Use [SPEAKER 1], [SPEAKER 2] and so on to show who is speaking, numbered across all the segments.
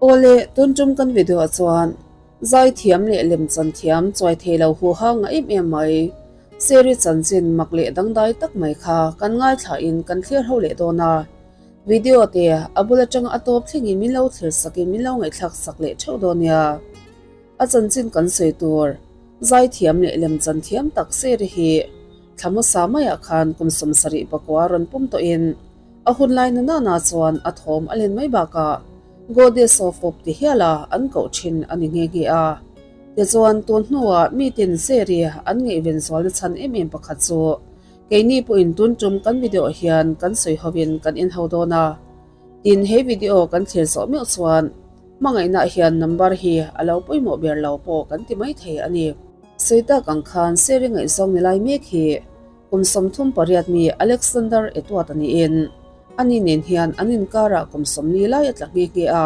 [SPEAKER 1] Awle, tun tum kan video ah chuan zaithiam leh lemchan thiam chuai thei lo huha ngah em em mai. Seri chanchin mak leh dangdai tak mai kha kan ngaithla in kan thlir ho leh dawn a. Video te a bul atanga a tawp thlengin min lo thlir sak in min lo ngaihthlak sak leh theuh dawn nia. A chanchin kan sawi tur zaithiam leh lemchan thiam tak Seri hi thla hmasa maiah khan kum 74 rawn pum tawhin a hun lai na nana chuan a thawm a len mai bakah Goddess of Pop ti hiala an koh thin a ni nghe nghe a. Tichuan tun hnuah miten Seri an ngaihven zualna chhan em em pakhat chu keini pawhin tun tum kan video hian kan sawi hovin kan en ho dawn a. Tin he video kan thlir zawh meuh chuan hmangaihnaah hian number hi a lo pawimawh ber lo pawh kan ti mai thei a ni. Sawi tak ang khan Seri ngaihzawng ni lai mek hi kum 38 mi Alexander Etuata niin ani nen hian an inkarah kum 40 lai a tla nghe nghe a.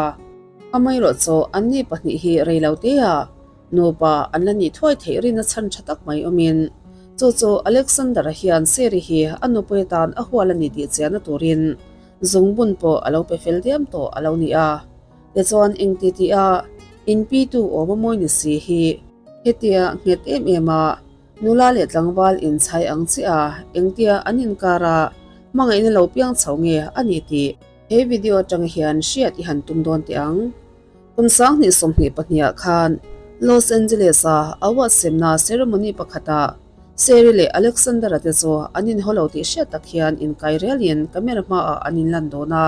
[SPEAKER 1] Amaherawhchu anni pahnih hi rei lo te a nupa an la nih thuai theih rin a chhan tha tak mai awmin chu chu Alexander-a hian Seri hi a nupui atan a hual a ni tih chiahna turin zungbun pawh a lo pe fel diam tawh a lo ni a. Tichuan engti tih a inpitu awm a mawi ni si hi hetia nghet em em a nula leh tlangval inchhai ang chiah a engtia an inkar a hmangaihna lo piang chho nge a ni tih he video atang hian hriat i han tum dawn teh ang. Kum 2022 ah khan Los Angeles a award semna ceremony pakhatah Seri leh Alexander-a te chu an inhaw lo tih hriat tak hian inkai rialin camera hmaah an inlan dawn a.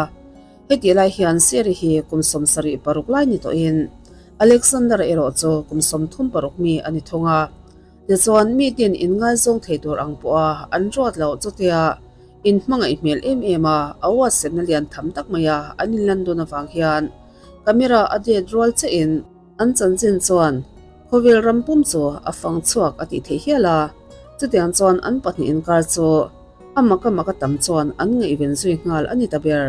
[SPEAKER 1] Hetih lai hian Seri hi kum 76 lai ni tawhin Alexander erawh chu kum 36 mi a ni thung a. Tichuan mi tin inngaizawng thei tur ang pawha an ruat loh chutia inhmangaih hmel em em a award semna lian tham tak maia an inlan dawn avang hian camera a det rual chiahin an chanchin chuan khawvel ram pum chu a fang chhuak a tih theih hial a. Chutiang chuan an pahnih inkar chu a mak a mak a tam chuan an ngaihven zui nghal a ni ta ber.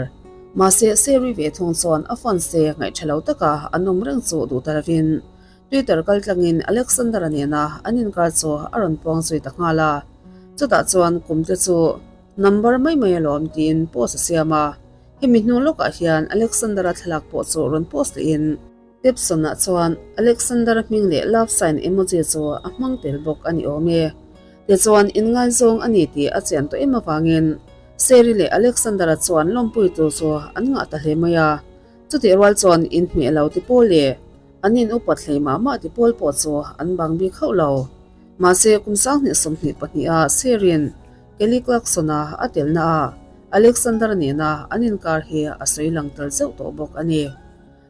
[SPEAKER 1] Mahse Seri ve thung chuan a fans te ngaihtha lo taka an awm reng chu duh ta lovin Twitter kaltlangin Alexander-a nena an inkar chu a rawn puang zui ta nghal a. Chutah chuan kum te chu number mai mai alawm tiin post a siam a. Hemi hnu lawkah hian Alexander-a thlalak pawh chu rawn post lehin Caption-ah chuan Alexander-a hming leh love sign emoji chu a hmang tel bawk a ni awm e. Tichuan inngaizawng a ni tih a chian tawh em avangin Seri leh Alexander-a chuan lawmpui tur chu an ngah ta hle mai a. Chutih rual chuan inhmeh lo ti pawl leh an in upat hlei mah mah ti pawl pawh chu an bang bik hauh lo. Mahse kum 2022 ah Seri'n Kelly Clarkson-a a telna ah Alexander nena an inkar hi a sawi lang tel zeuh tawh bawk a ni.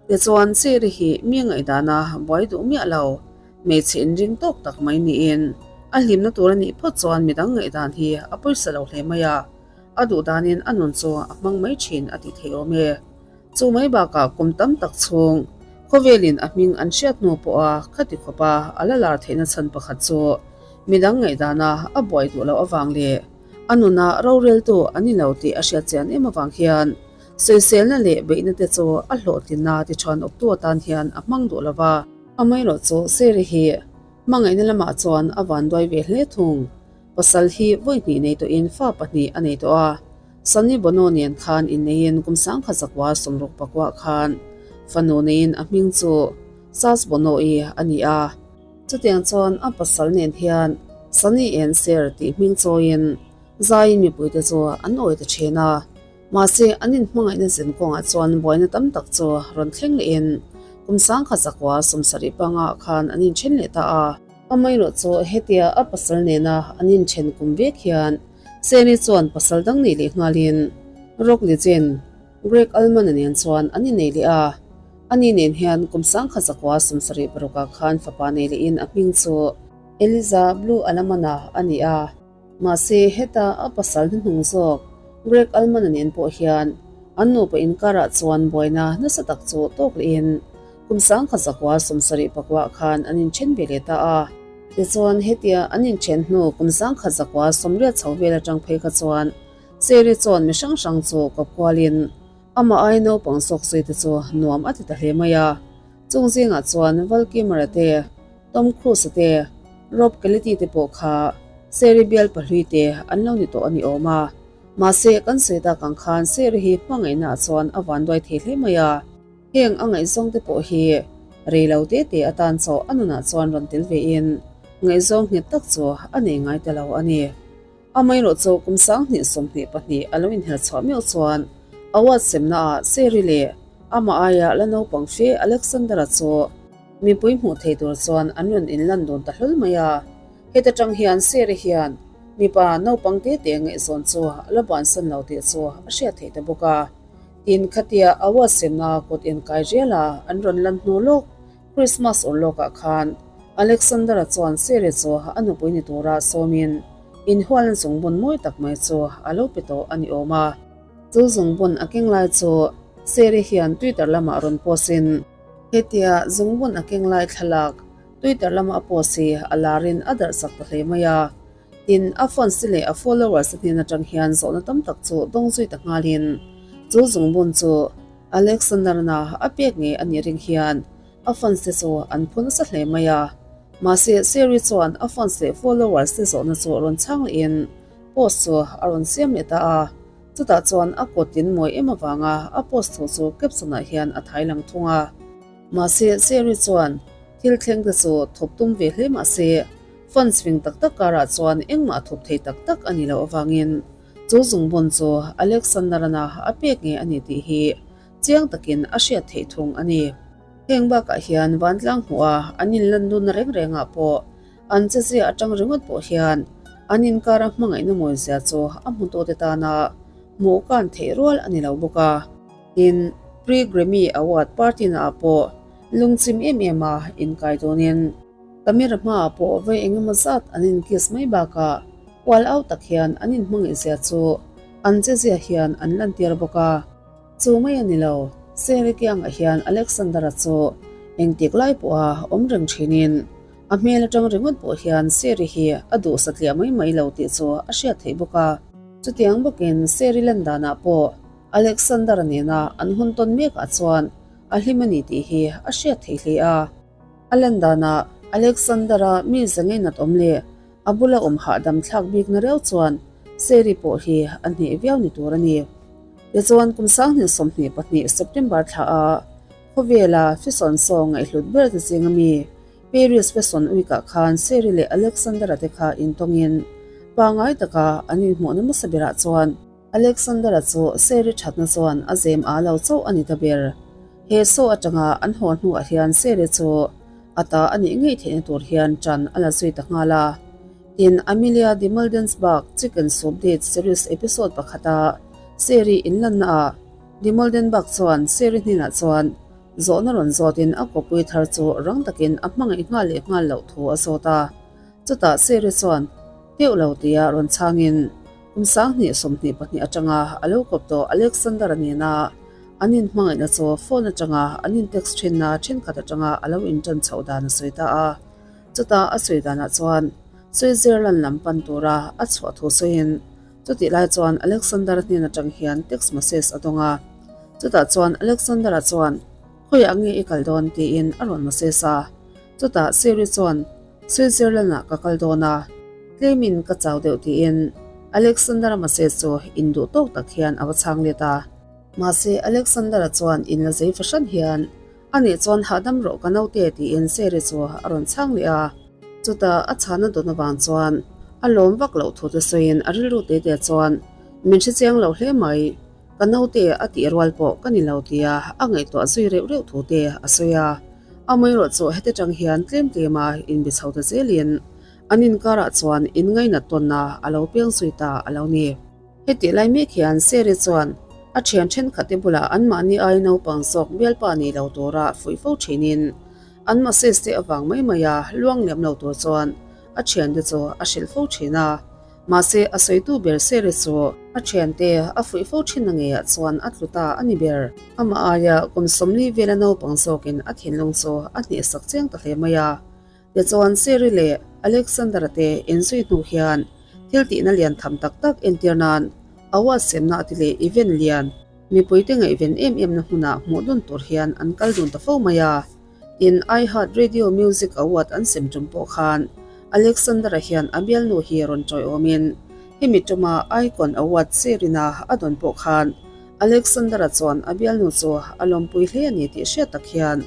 [SPEAKER 1] Tichuan Seri hi mi ngaihdana buai duh miah lo, hmeichhe inring tawk tak mai niin a hlimna tur a nih phawt chuan midang ngaihdan hi a pawisa lo hle mai a, a duh danin a nun chu a hmang mai thin a tih theih awm e. Chu mai bakah kum tam tak chhung khawvelin a hming an hriat hnu pawha khati khawpa a la lar theihna chhan pakhat chu midang ngaihdana a buai duh loh avang leh a nuna roreltu an ni lo tih a hriat chian em avang hian sawiselna leh beihna te chu a hlawhtlinna tichuan awptu atan hian a hmang duh lova. Amaherawh chu Seri hi hmangaihna lamah chuan a vanduai ve hle thung. Pasal hi vawi hnih nei tawhin fa pahnih a nei tawh a. Sonny Bono nen khan inneiin kum 1969 khan fanu neiin a hming chu Sas Bono-i a ni a. Chutiang chuan a pasal nen hian Sonny and Cher tih hming chawiin zaiin mipuite chu an awi ta thin a. Mahse an inhmangaihna zin kawngah chuan buaina tam tak chu rawn thleng lehin kum 1975 khan an inthen leh ta a. Amaherawh chu hetia a pasal nena an inthen kum vek hian Seni chuan pasal dang nei leh nghalin Rock legend Greg Allman-a nen chuan an innei leh a. Ani nen hian kum 1976 khan fapa nei lehin a hming chu Eliza Blue Alamana a ni a. Mahse heta a pasal hnuhnung zawk Greg Allman-a nen pawh hian an nupa inkarah chuan buaina nasa tak chu tawk lehin kum 1974 khan an inthen ve leh ta a. Tichuan hetia an inthen hnu kum 1980 chho vel atang phei kha chuan Seri chuan mi hrang hrang chu kawp kualin amah ai naupang zawk zui te chu nuam a ti ta hle mai a. Chung zingah chuan Val Kilmer-a te, Tom Cruise-a te, Rob Kelly te pawh kha Seri bial pahlui te an lo ni tawh a ni awm a. Mahse kan sawi tak ang khan Seri hi hmangaihnaah chuan a vanduai thei hle mai a. Heng a ngaihzawng te pawh hi rei lo te te atan chauh a nunah chuan rawn tel vein ngaihzawng nghet tak chu a nei ngai ta lo a ni. Amaherawh chu kum 2022 a lo inher chhuah meuh chuan award semnaah Seri leh amah aia la naupang fe Alexander-a chu mipui hmuh thei tur chuan an rawn inlan dun ta hlawl mai a. Heta tang hian Seri hian mipa naupang te te ngaihzawn chu a la bansan lo tih chu a hriat theih ta bawk a. Tin, khatia award semna kut inkai riala an rawn lan hnu lawk Christmas awr lawkah khan Alexander-a chuan Seri chu a nupui ni tura sawmin inhualna zungbun mawi tak mai chu a lo pe tawh a ni awm a. Chu zungbun a keng lai chu Seri hian Twitter lamah rawn post-in, Hetia zungbun a keng lai thlalak Twitter lama a post hi a larin a darh chak ta hle mai a. Tin, a fans te leh a followers te hnen atang hian zawhna tam tak chu dawng zui ta nghalin chu zungbun chu Alexander-na a pek ngei a nih ring hian a fans te chu an phu nasa hle mai a. Mahse, Siri chuan a fans leh followers te zawhna chu rawn chhang lehin post chu a rawn siam leh ta a. Chutah chuan a kut tin mawi em avanga a post thu chu caption-ah hian a thai lang thung a. Mahse, Siri chuan thil thleng te chu thawp tum ve hle mah se, fans fing tak tak karah chuan engmah thawp thei tak tak a nih loh avangin Chu zungbun chu Alexander-ana a pek nge a ni tih hi chiang takin a hriat theih thung a ni. Heng bakah hian vantlang hmuha an inlan dunna reng rengah pawh an chezia atang ringawt pawh hian an inkara hmangaihna mawizia chu a hmutute tana hmuh kan theih rual a ni lo bawk a. Tin, Pre-Grammy Award party naah pawh lungchim em em a inkai dawnin camera hmaah pawh vawi engemaw zat an inkiss mai bakah Kual au tak hian an inhmangaihzia chu an chezia hian an lantir bawk a. Chu mai a ni lo, Seri kiangah hian Alexander-a chu engtik lai pawha awm reng thinin a hmel atang ringawt pawh hian Seri hi a duh satliah mai mai lo tih chu a hriat theih bawk a. Chutiang bawkin Seri lan danah pawh Alexander-a nena an hun tawn mekah chuan a hlim a ni tih hi a hriat theih hle a. A lan danah Alexander-a mi zangainat awm leh A bula awm hahdam thlak bikna reuh chuan Seri pawh hi a hneh viau ni tur a ni. Tichuan kum 2022 September thla a khawvela Fashion Show ngaihhlut ber te zinga mi Paris Fashion Week ah khan Seri leh Alexander-a te kha intawngin pangngai taka an inhmuhna hmasa berah chuan Alexander-a chu Seri thatna chuan a zem a lo chauh a ni ta ber. He show atanga an haw hnuah hian Seri chu A ta a nih ngei theihna tur hian ṭan a la zui ta nghal a. Tin, Amelia de Moldensburg Chicken Soup Date series episode pakhata Seri inlannaah de Moldenburg chuan Seri hnenah chuan zawhna rawn zawtin a kawpui thar chu rang takin a hmangaih nghal leh nghal loh thu a zawt a. Chutah Seri chuan teuh lo tia rawn chhangin kum 2022 atanga a lo kawp tawh Alexander-a nena An inhmangaihna chu phone atanga an in-text thinna thenkhat atanga a lo intan chhoh dan a sawi ta a. Chutah a sawi danah chuan Switzerland lam pan tura a chhuah thu sawiin chutih lai chuan Alexander-a hnen atang hian text message a dawng a. Chutah chuan Alexander-a chuan Khawiah nge i kal dawn? tiin a rawn message a. Chutah Siri chuan Switzerland-ah ka kal dawn a, tlemin ka chau deuh tiin Alexander-a message chu induh tawk tak hian a va chhang let a. Mahse, Alexander-a chuan in la zei fahran hian, A nih chuan hahdam rawh ka naute tiin Seri chu a rawn chhang leh a. Chutah a chhana dawn avang chuan a lawm vak loh thu te sawiin a rilru te te chuan, Min hre chiang lo hle mai, ka naute a tih rual pawh ka ni lo tia a ngaihtuah zui reuh reuh thu te a sawi a. Amaherawh chu heti tang hian tlem tlema inbe chho ta zelin an inkarah chuan inngainat tawnna a lo piang zui ta a lo ni. Hetih lai mek hian Seri chuan a thian thenkhatte bulah anmahni ai naupang zawk bialpa nei lo tura fuih fo thinin an message te avang mai maia luang liam lo tur chuan a thiante chu a hrilh fo thin a. Mahse a sawitu ber Seri chu a thiante a fuih fo thin a ngeiah chuan a tlu ta a ni ber. Amah aia kum 40 vela naupang zawkin a thinlung chu a hnehsak chiang ta hle mai a. Tichuan Seri leh Alexander-a te inzui hnu hian thil tihna lian tham tak tak entir nan award semna a ti leh event lian mipuite ngaihven em emna hmunah hmuh dun tur hian an kal dun ta fo mai a. Tin, iHeart Radio Music Award an sem tum pawh khan Alexander-a hian a bialnu hi rawn tawiawmin hemi tuma Icon Award Serina a dawn pawh khan. Alexander-a chuan a bialnu chu a lawmpui hle a ni tih hriat tak hian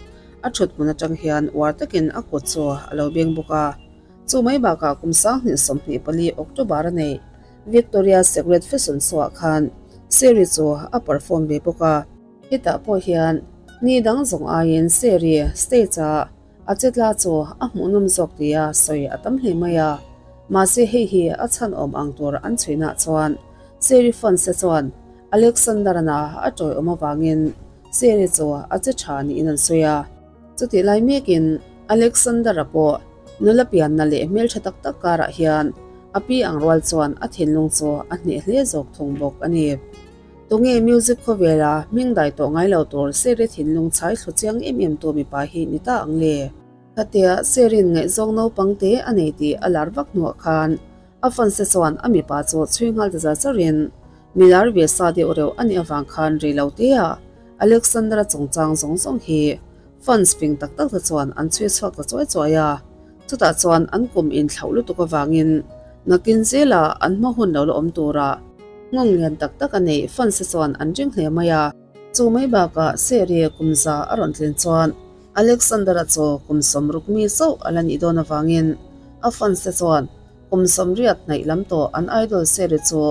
[SPEAKER 1] a thuthmun atang hian uar takin a kut chu a lo beng bawk a. Chu mai bakah kum 2024 October a neih Victoria's Secret Fashion Show-ah khan Seri chu a perform ve bawk a. Hetah pawh hian ni dang zawng aiin Seri stage-a A chetla chu a hmuhnawm zawk tia sawi a tam hle mai a, mahse hei hi a chhan awm ang tur an chhuinah chuan Seri Fonse chuan Alexander-ana a tawiawm avangin Seri chu a che tha niin an sawi a. Chutih lai mekin Alexander-a pawh nula pianna leh hmeltha tak tak karah hian a pi ang rual chuan a thinlung chu a hneh hle zawk thung bawk a ni. Tunge music khawvela hming dai tawh ngai lo tur Seri thinlung chhai thlu chiang em em tu mipa hi ni ta ang le? Khatia Serin ngaihzawng naupang te a nei tih a lar vak hnuah khan a fanse chuan a mipa chu chhui nghal ta zar zarin milar ve sa deuh reuh a nih avang khan rei lo tea Alexandra chungchang zawng zawng hi fans fing tak tak te chuan an chhui chhuak ta chuai chuai a. Chutah chuan an kum inthlauh lutuk avangin nakin zela an hma hun lo la awm tura nghawng lian tak tak a neih fans te chuan an ring hle mai a. Chu mai bakah Seri kum za a rawn tlin chuan Alexander-a chu kum 60 mi chauh a la nih dawn avangin a fans te chuan kum 80 hnaih lam tawh an idol Seri chu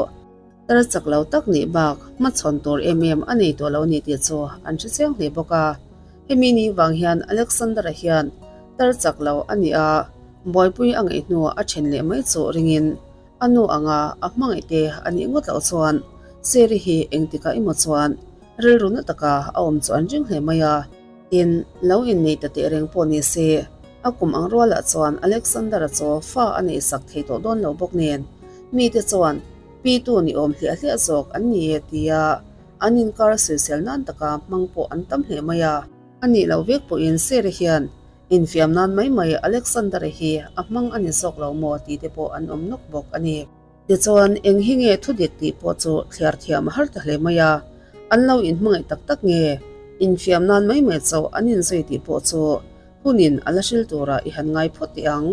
[SPEAKER 1] tar chak lo tak nih bak hmachhawn tur em em a nei tawh lo ni tih chu an hre chiang hle bawk a. Hemi ni vang hian Alexander-a hian tar chak lo a ni a, buaipui a ngaih hnu a then leh mai chu ringin a nu anga a hmangaih te a nih ngawt loh chuan Seri hi engtikah emaw chuan rilru na taka a awm chu an ring hle mai a. Tin, lo innei ta teh reng pawh ni se, a kum ang rualah chuan Alexander-a chu fa a neihsak thei tawh dawn lo bawk nen mite chuan pitu ni awm hliah hliah zawk an ni e tia An inkar sawisel nan taka hmang pawh an tam hle mai a. A nih loh vek pawhin Sere hian infiam nan mai mai Alexander-a hi a hmang a ni zawk lo maw tih te pawh an awm nawk bawk a ni. Tichuan, eng hi nge thu dik tih pawh chu thliar thiam a har ta hle mai a. An lo inhmangaih tak tak nge infiam nan mai mai chauh an inzui tih pawh chu hunin a la hril turah i han ngai phawt teh ang.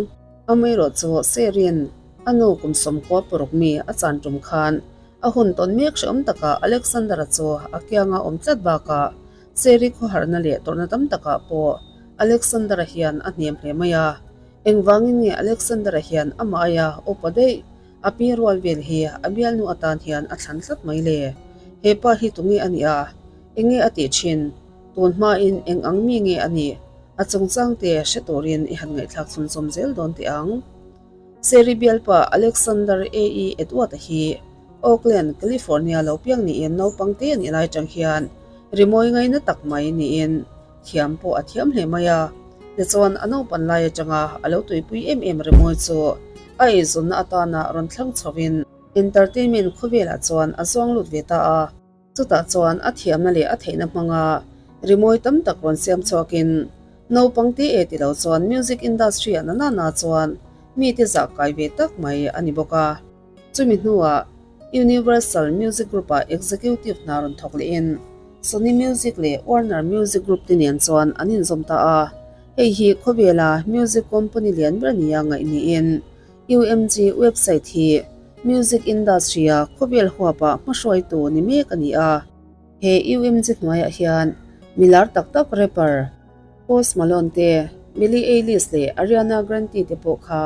[SPEAKER 1] Amaherawh chu Serin a nu kum 96 mi a chan tum khan A hun tawn mek hrehawm takah Alexander-a chu a kianga awm tlat bakah Seri khawharna leh tawrhna tam takah pawh Alexander-a hian a hnem hle mai a. Engvangin nge Alexander-a hian amah aia upa daih a pi rual vel hi a bialnu atan hian a thlan tlat mai le? He pa hi tunge a nih a? Enge a tih thin? Tun hmain eng ang mi nge a nih? A chungchangte hre turin i han ngaihthlak chhunzawm zel dawn teh ang. Seri bialpa Alexander A. E. Edward-a hi Oakland, California lo piang niin naupang te a nih lai atang hian rimawi ngaina tak mai niin thiam pawh a thiam hle mai a. Tichuan a naupan lai atanga a lo tuipui em em rimawi chu a eizawnna atana rawn thlang chhovin entertainment khawvelah chuan a zuang lut ve ta a. Chutah chuan a thiamna leh a theihna hmanga rimawi tam tak rawn siam chhuakin naupang te e ti lo chuan music industry ah nana na chuan mite zah kai ve tak mai a ni bawk a. Chumi hnuah Universal Music Group ah executive hna rawn thawk lehin Sony Music leh Warner Music Group te nen chuan an inzawm ta a, hei hi khawvela music company lian ber nia ngaih niin UMG website hi music industry-a khawvel huapa hmahruaitu ni mek a ni a. He UMG hnuaiah hian milar tak tak rapper Post Malone te, Billie Eilish leh Ariana Grande te pawh kha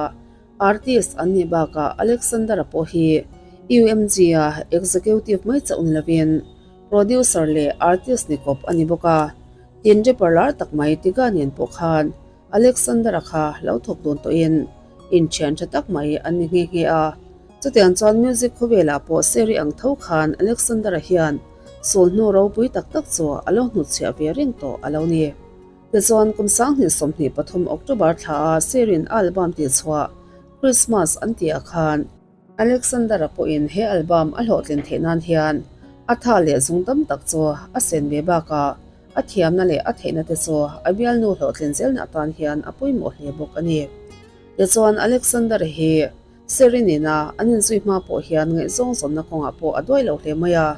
[SPEAKER 1] artist an nih bakah Alexander-a pawh hi UMG-a executive mai chauh ni lovin producer leh artist ni kawp a ni bawk a. Tin, rapper lar tak mai Tyga nen pawh khan Alexander-a kha lo thawk dun tawhin inthian tha tak mai an ni nghe nghe a. Chutiang chuan music khawvelah pawh Seri ang tho khan Alexander-a hian sulhnu ropui tak tak chu a lo hnutchhiah ve reng tawh a lo ni. Tichuan kum 2023 October thla a Seri'n a album tihchhuah Christmas an tihah khan, Alexander-a pawhin he album a hlawhtlin theih nan hian a tha leh zung tam tak chu a sen ve bakah a thiamna leh a theihna te chu a bialnu hlawhtlin zelna atan hian a pawimawh hle bawk a ni. Tichuan Alexander-a hi Serenina an inzui hma pawh hian ngaihzawng zawnna kawngah pawh a duai lo hle mai a,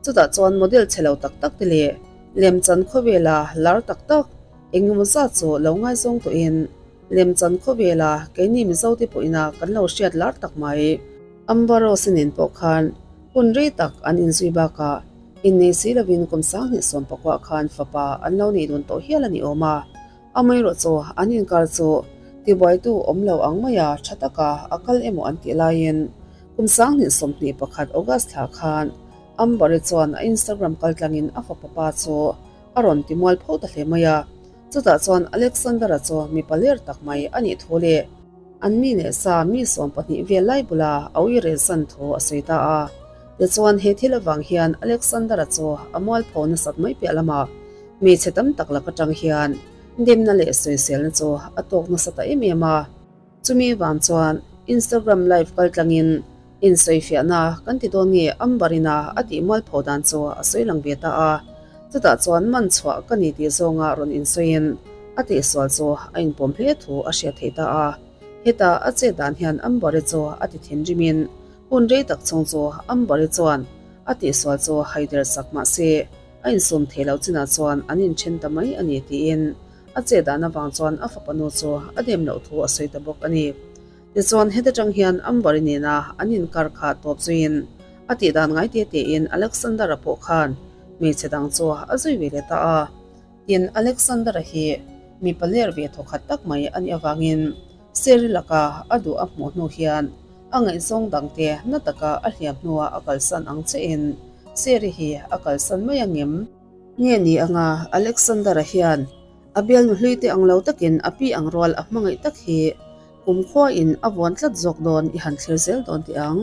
[SPEAKER 1] chutah chuan model chhe lo tak tak te leh lemchan khawvela lar tak tak engemaw zat chu lo ngaizawng tawhin Lemchan khawvela keini Mizote pawhina kan lo hriat lar tak mai. Amber Rose nen pawh khan hun rei tak an inzui bakah. Innei si lovin kum 2019 khan fapa an lo nei dun tawh hial a ni awm a. Amaherawh chu an inkar chu tibuaitu awm lo ang maia tha taka a kal emaw an tih laiin kum 2021 August thla khan Amber-i chuan a Instagram kaltlangin a fapa pa chu a rawn ti mual pho ta hle mai a. Chutah chuan Alexander-a chu mipa ler tak mai a nih thu leh an mi leh sa mi 12 vel lai bula a ui relsan thu a sawi ta a. Tichuan he thil avang hian Alexander-a chu a mual pho nasat mai piah lamah hmeichhe tam tak lak atang hian demna leh sawiselna chu a tawk nasa ta em em a. Chumi vang chuan Instagram live kaltlangin insawifiahna kan ti dawn nge Amber-ina a tih mualpho dan chu a sawi lang ve ta a. Chutah chuan man chhuah ka ni tih zawnga rawn insawiin a tihsual chu a inpawm hle thu a hriat theih ta a. Heta a chet dan hian Amber-i chu a ti thinrimin hun rei tak chhung chu Amber-i chuan a tihsual chu haider sak mah se a insum thei loh chinah chuan an inthen ta mai a ni tiin A che dan avang chuan a fapa nu chu a dem loh thu a sawi ta bawk a ni. Tichuan heta tang hian Amber-i nena an inkar kha tawp zuiin a tih dan ngai te tein Alexander-a pawh khan hmeichhe dang chu a zui ve leh ta a. Tin, Alexander-a hi mipa ler ve thawkhat tak mai a nih avangin Seri laka a duh a hmuh hnu hian a ngaihzawng dangte na taka a hliam hnuah a kalsan ang chiahin Seri hi a kalsan mai angem? Nge ni anga Alexander-a hian a bialnu hlui te ang lo takin a pi ang rual a hmangaih tak hi kumkhuain a vuan tlat zawk dawn i han thlir zel dawn teh ang.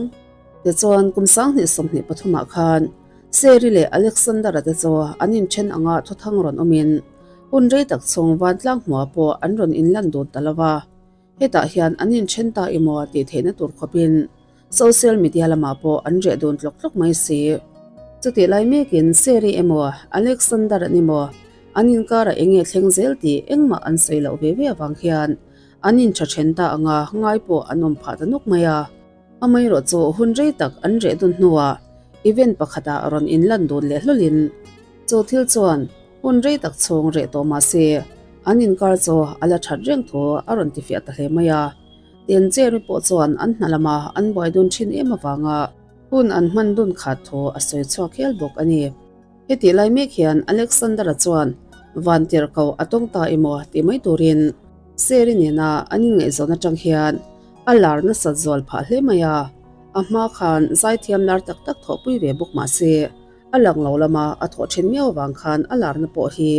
[SPEAKER 1] Tichuan kum 2023 ah khan Seri leh Alexander-a te chu an inthen anga thuthang rawn awmin hun rei tak chhung vantlang hmuah pawh an rawn inlan dun ta lo va. Hetah hian an inthen ta emaw tih theihna tur khawpin Social media lamah pawh an reh dun tlawk tlawk mai si. Chutih lai mekin Seri emaw Alexander an emaw an inkarah eng nge thleng zel tih engmah an sawi loh ve ve avang hian an intha then ta anga ngai pawh an awm phah ta nuk mai a. Amaherawh chu hun rei tak an reh dun hnuah event pakhatah rawn inlan dun leh hlawlhin chu thil chuan hun rei tak chhung reh tawh mah se an inkar chu a la that reng thu a rawn tifiah ta hle mai a. Tin Cherry pawh chuan an hna lama an buai dun thin em avanga hun an hman dun khat thu a sawi chhuak hial bawk a ni. Hetih lai mek hian Alexander-a chuan van tirhkoh a tawng ta emaw tih mai turin Cherry nena an inngaihzawn atang hian a lar nasat zual phah hle mai a, a hma khan zaithiam lar tak tak thawhpui ve bawk mah se a lang lo lama a thawh thin miau avang khan a larna pawh hi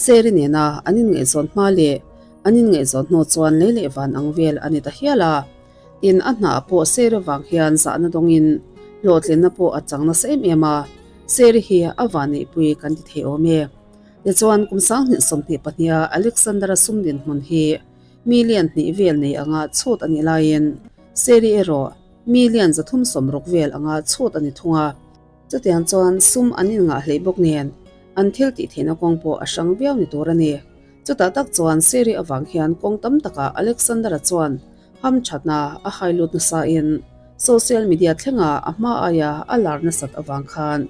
[SPEAKER 1] Cherry nena an inngaihzawn hma leh An inngaihzawn hnu chuan lei leh van ang vel a ni ta hial a. Tin, a hnah pawh Seri vang hian zahna dawngin hlawhtlinna pawh a chang nasa em em a, Seri hi a vanneihpui kan ti thei awm e. Tichuan, kum 2022 a Alexander-a sum dinhmun hi million hnih vel nei anga chhut a nih laiin Seri erawh million 360 vel anga chhut a ni thung a. Chutiang chuan sum an inngah hleih bawk nen an thil tih theihna kawng pawh a hrang viau ni tur a ni. Chutah tak chuan Seri avang hian kawng tam takah Alexander-a chuan hamthatna a hai lut nasain social media thlenga a hma aia a lar nasat avang khan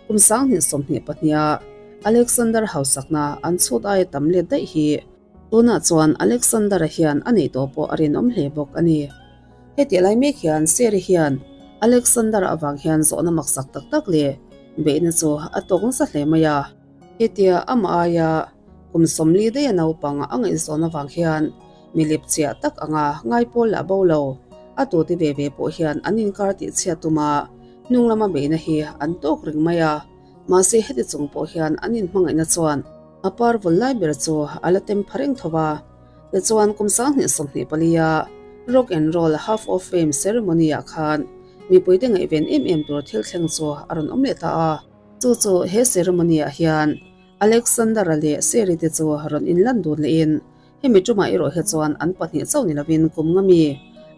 [SPEAKER 1] kum 2022 a Alexander hausakna an chhut aia tam let daih hi tunah chuan Alexander-a hian a neih tawh pawh a rinawm hle bawk a ni. Hetiah lai mek hian Seri hian Alexander-a avang hian zawhna maksak tak tak leh beihna chu a tawk nasa hle mai a. Hetia amah aia Kum 40 daih a naupang a ngaihzawn avang hian milip chiah tak anga ngai pawl lah bo lo. A tute ve ve pawh hian an inkar tih chhiat tum a, hnung lama beihna hi an tawk reng mai a. Mahse heti chung pawh hian an inhmangaihna chuan a par vul lai ber chu a la tem pha reng tho va. Tichuan kum 2024 a Rock and Roll Half of Fame ceremony ah khan mipuite ngaihven em em tur thil thleng chu a rawn awm leh ta a. Chu chu he ceremony ah hian Alexander-a leh Seri te chu rawn inlan dun lehin hemi tumah erawh hi chuan an pahnih chauh ni lovin kum nga mi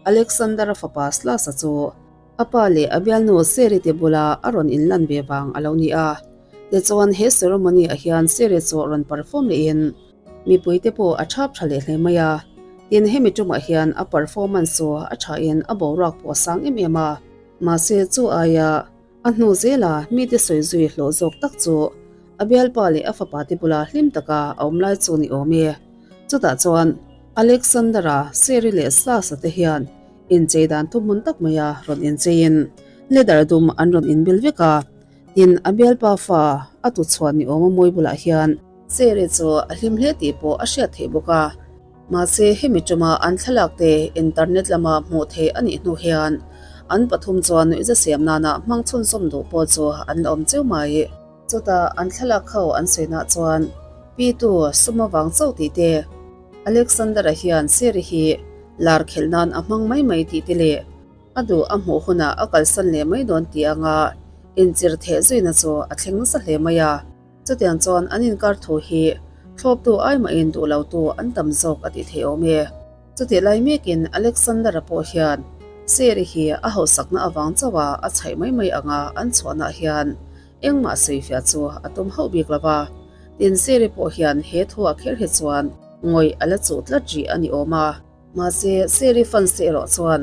[SPEAKER 1] Alexander-a fapa Slas-a chu a pa leh a bialnu Seri te bula a rawn inlan ve vang a lo ni a. Tichuan he ceremony-ah hian Seri chu rawn perform lehin mipuite pawh a thap tha leh hle mai a. Tin hemi tumah hian a performance chu a thain a boruak pawh a sang em em a. Mahse chu aia A hnu zela mite sawi zui hlawh zawk tak chu a bialpa leh a fapa te bula hlim taka a awm lai chu ni awm e. Chutah chuan Alexander-a, Seri leh Sasa te hian inchei dan thuhmun tak maia rawn incheiin leather dum an rawn inbil vek a. Tin, a bialpa fa a tu chhuah ni awm a mawi bulah hian Seri chu a hlim hle tih pawh a hriat theih bawk a. Mahse, hemi tuma an thlalak te internet lama hmuh theih a nih hnu hian an pathum chuan nuihza siam nana hmang chhunzawm duh pawh chu an la awm cheu mai. Chutah an thlalak ho an sawihnah chuan Pitu sum avang chauh tih te, Alexander-a hian Seri hi lar khelh nan a hmang mai mai tih te leh a duh a hmuh hunah a kalsan leh mai dawn tih anga inchir theh zuina chu a thleng nasa hle mai a. Chutiang chuan an inkar thu hi thlawptu ai mahin duh lotu an tam zawk a tih theih awm e. Chutih lai mekin Alexander-a pawh hian Seri hi a hausakna avang chauha a chhaih mai mai anga an chhuahnah hian engmah sawifiah chu a tum hauh bik lo va. Tin, Seri pawh hian he thu a kher hi chuan ngawih a la chuh tlat rih a ni awm a. Mahse, Seri fans te erawh chuan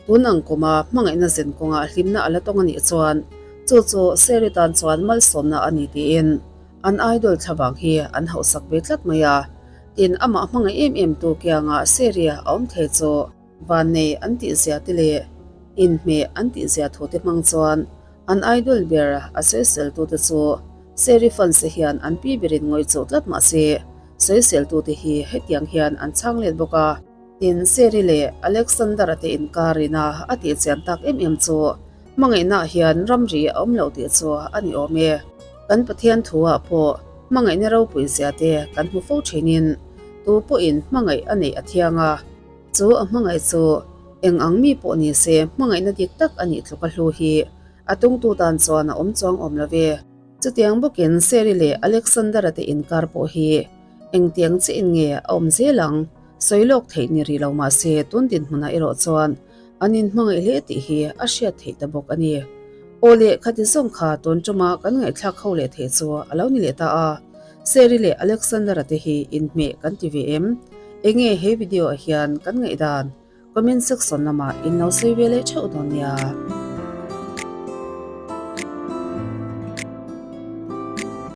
[SPEAKER 1] tun ang kuma hmangaihna zen kawngah hlimna a la tawng a nih chuan chu chu Seri tan chuan malsawmna a ni tiin an idol thlavang hi an hauhsak ve tlat mai a. Tin, amah hmangaih em em tu kianga Seri a awm thei chu vannei an tihzia te leh inhmeh an tihzia thu te hmang chuan an idol ber a sawiseltute chu Seri fans te hian an pi berin ngawih chauh tlat mahse Sawiseltute hi hetiang hian an chhang let bawk a. Tin, Seri leh Alexander-a te inkarina a tihchian tak em em chu hmangaihnaah hian ramri a awm loh tih chu a ni awm e. Kan Pathian thu-ah pawh hmangaihna ropui zia te kan hmu fo thinin tu pawhin hmangaih a neih a thiang a. Chu a hmangaih chu eng ang mi pawh ni se hmangaihna dik tak a nih tluk a hlu hi a tungtu tan chuan a awm chuang awm lo ve. Chutiang bawkin Seri leh Alexander-a te inkar pawh hi engtiang chiah in nge a awm zel ang? Sawi lawk theih ni rih lo mahse tun dinhmunah erawh chuan an inhmangaih hle tih hi a hriat theih ta bawk a ni. Aw leh khati zawng kha tun tuma kan ngaihthlak ho leh theih chu a lo ni leh ta a, Seri leh Alexander-a te hi inhmeh kan ti ve em? Enge he video ah hian kan ngaihdan? Comment section lamah in lo sawi ve leh theuh dawn nia.